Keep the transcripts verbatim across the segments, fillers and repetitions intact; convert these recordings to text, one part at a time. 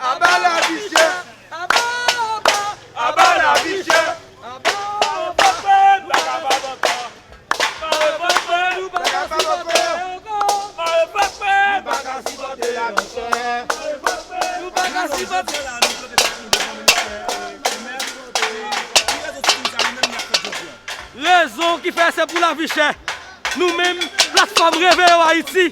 Aba lavi chè. Aba, aba. Aba lavi chè. Aba, aba. Nou pa kapab ankò. Nou pa kapab ankò. Nou pa ka sipòte lavi chè. Nou pa ka sipòte. Rezon ki fè se pou lavi chè. Nou menm, platfòm Reveye w Ayiti,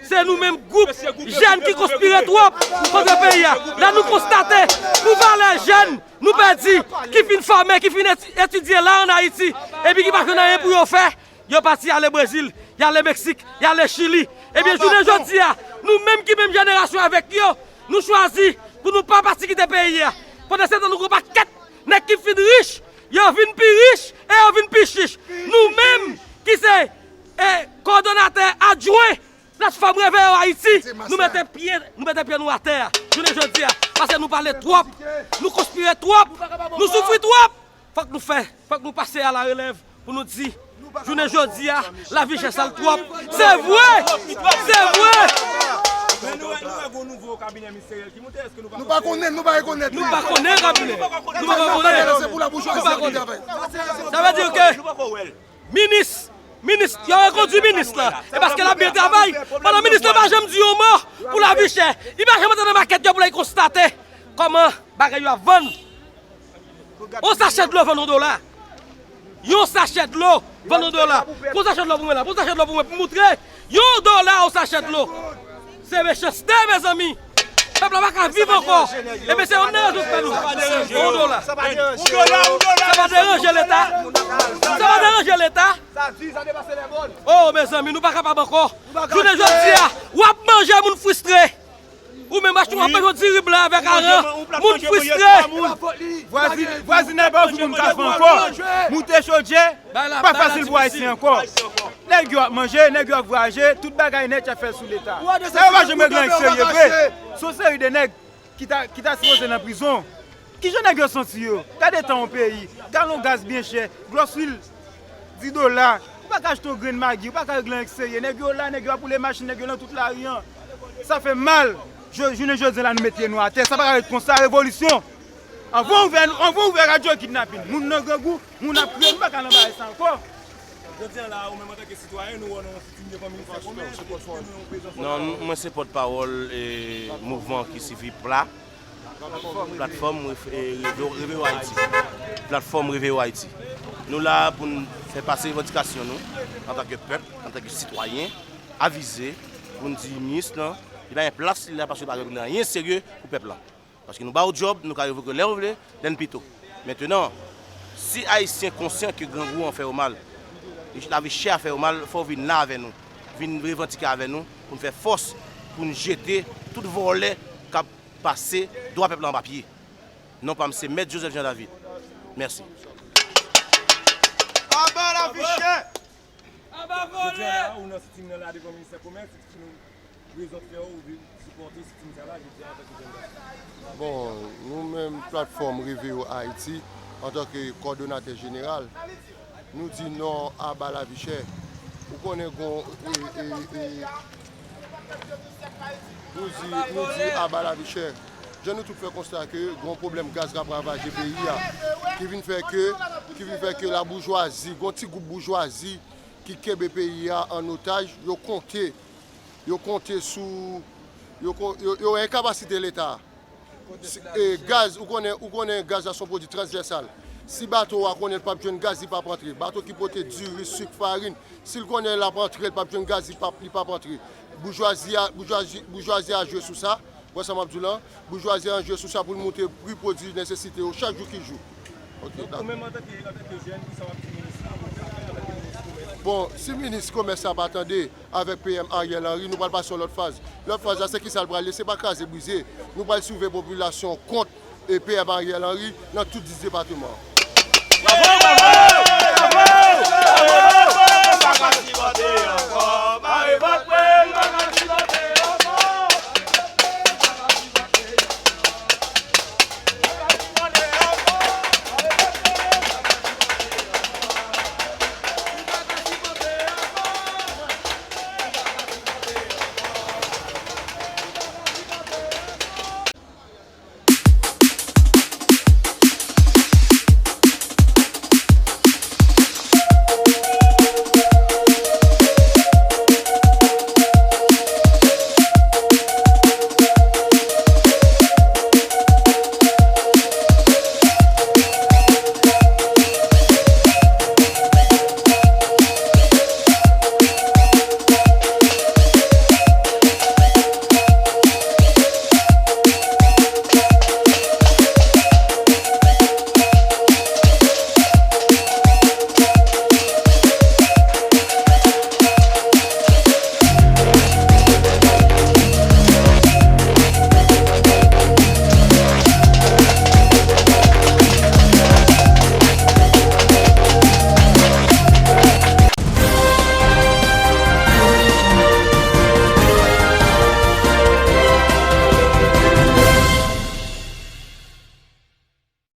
se nou menm gwoup jèn ki konspire twòp kontre peyi a. Lè nou konstate pou valè jèn nou pèdi, ki fin fòme, ki fin eti- etidye la ann Ayiti, epi ki pa jwenn anyen pou yo fè, yo pati y ale Brezil, y ale Meksik, y ale Chili. Ebyen, jounen jodi a, nou menm ki menm jenerasyon avèk yo, nou chwazi pou nou pa pati kite peyi a. Pandansetan, nou gen yon pakèt nèg ki fin rich, yo vin pi rich e yo vin pi chich. Nou menm ki se, e, kowòdonatè adjwen platfòm Reveye w Ayiti, nou mete pye, nou mete pye nou atè a. Jounen jodi a, paske nou pale twòp, nou konspire twòp, nou soufri twòp. Fòk nou fè, fòk nou pase a la relèv pou nou di, jounen jodi a, lavi chè sal twòp. Se vre! Se vre! Men nou wè, nou wè gon nouvo kabinè ministeryèl ki moute, èske nou pa konprann? Nou pa konnen, nou pa rekonèt li. Nou pa konnen kabinè. Nou pa konnen. Se pou laboujwazi ki travay. Sa vle di ke minis, minis, yo rekondui minis la. E paske l ap byen travay. Pandan minis la pa janm di yon mo pou lavi chè. Li pa janm antre nan makèt yo pou l al konstate kòman bagay yo ap vann. Yon sachè dlo vann yon dola. Yon sachè dlo vann yon dola. Pran sachè dlo pou mwen la. Pran sachè dlo pou mwen pou moutre. Yon dola yon sachè dlo. Se mechanste, mezanmi. Pèp la pa ka viv ankò. Ebyen, se yon nan rezon k fè nou. Yon dola. Yon dola, yon dola. Sa pa deranje Leta. Sa pa deranje Leta. Oh, mezanmi, nou pa kapab ankò. Jounen jodi a, w ap manje moun fristre. Ou menm, w ap manje diri blan avèk aran. Moun fristre. Vwazinay pa yon moun ka fè ankò. Moute chodyè, pa fasil pou Ayisyen ankò. Nèg yo ap manje, nèg yo ap vwayaje, tout bagay nèt y ap fè sou Leta. Sa yo pa janm regle anyen k serye vre. Se yon seri de nèg ki ta, ki ta sipoze nan prizon. Kijan nèg yo santi yo? Gade tan yon peyi, galon gaz byen chè, glòs lwil dis dola. Ou pa ka achte yon grenn magi, ou pa ka regle anyen k serye. Nèg yo la, nèg yo ap woule machin, nèg yo nan tout lari an. Sa fè mal. Jou-, jounen jodi a la, nou met pye nou atè. Sa pa ka ret konsa, revolisyon. Anvan ouvè, anvan ouvè radyo kidnapin. Moun nan grangou, moun ap kriye, nou pa ka nan bagay sa ankò. Jodi a la, ou menm antanke sitwayen, nou wè w nan yon sitin devan ministè komès, ki nou yon prezans. Non, mwen se pòtpawòl, e, mouvman ki sifi pla. Platfòm Ref-, e, Reve-, Reveye w Ayiti. Platfòm Reveye w Ayiti. Nou la pou n fè pase revandikasyon nou, antanke pèp, antanke sitwayen, avize, pou n di minis lan, li pa gen plas li la paske li pa regle anyen serye pou pèp lan. Paske nou ba w djòb, nou ka revoke w lè w vle, lè n pito. Mentenan, si Ayisyen konsyan ke grangou an fè yo mal, lavi chè a fè yo mal, fò w vin la avè nou. Vin revandike avè nou, pou n fè fòs, pou n jete tout vòlè k ap pase dwa pèp la anba pye. Non pa m se Mèt Joseph Jean David. Mèsi. Aba lavi chè! Aba vòlè! Jodi a la, ou nan sitin nan la devan ministè komès, eksplike nou rezon k fè w vin sipòte sitin sa la jodi a antanke jèn gason. Bon, nou menm platfòm Reveye w Ayiti, antanke kòdonatè jeneral, nou di non aba lavi chè. Ou konnen gon, e, e, e, nou di, nou di aba lavi chè. Jan nou tout fè konsta ke gon pwoblèm gaz k ap ravaje peyi a, ki vin fè ke, ki vin fè ke laboujwazi, gon ti gwoup boujwazi ki kenbe peyi a an otaj, yo konte, yo konte sou, yo ko-, yo, yo enkapasite Leta. Si, e, gaz, ou konnen, ou konnen gaz la se yon pwodui transvèsal. Si bato a konnen l p ap jwenn gaz, li p ap antre. Bato ki pote diri, sik, farin, si l konnen l ap antre, l p ap jwenn gaz, li p ap, li p ap antre. Boujwazi a, boujwazi, boujwazi a jwe sou sa. Wè sa m ap di w lan? Boujwazi a jwe sou sa pou l moute pri pwodui nesesite yo chak jou ki jou. Ok, dakò. Ou menm antanke, antanke jèn, kisa w ap di minis la, pou l ka fè antanke minis komès? Bon, si minis komès la pa tande, avèk P M Ariel Henry, nou pral pase yon lòt faz. Lòt faz la, se kisa l pral ye? Se pa kraze brize. Nou pral soulve popilasyon kont, e, P M Ariel Henry nan tout dis depatman. Bravo, bravo, bravo, bravo, bravo, bravo, bravo, bravo, bravo, bravo, bravo.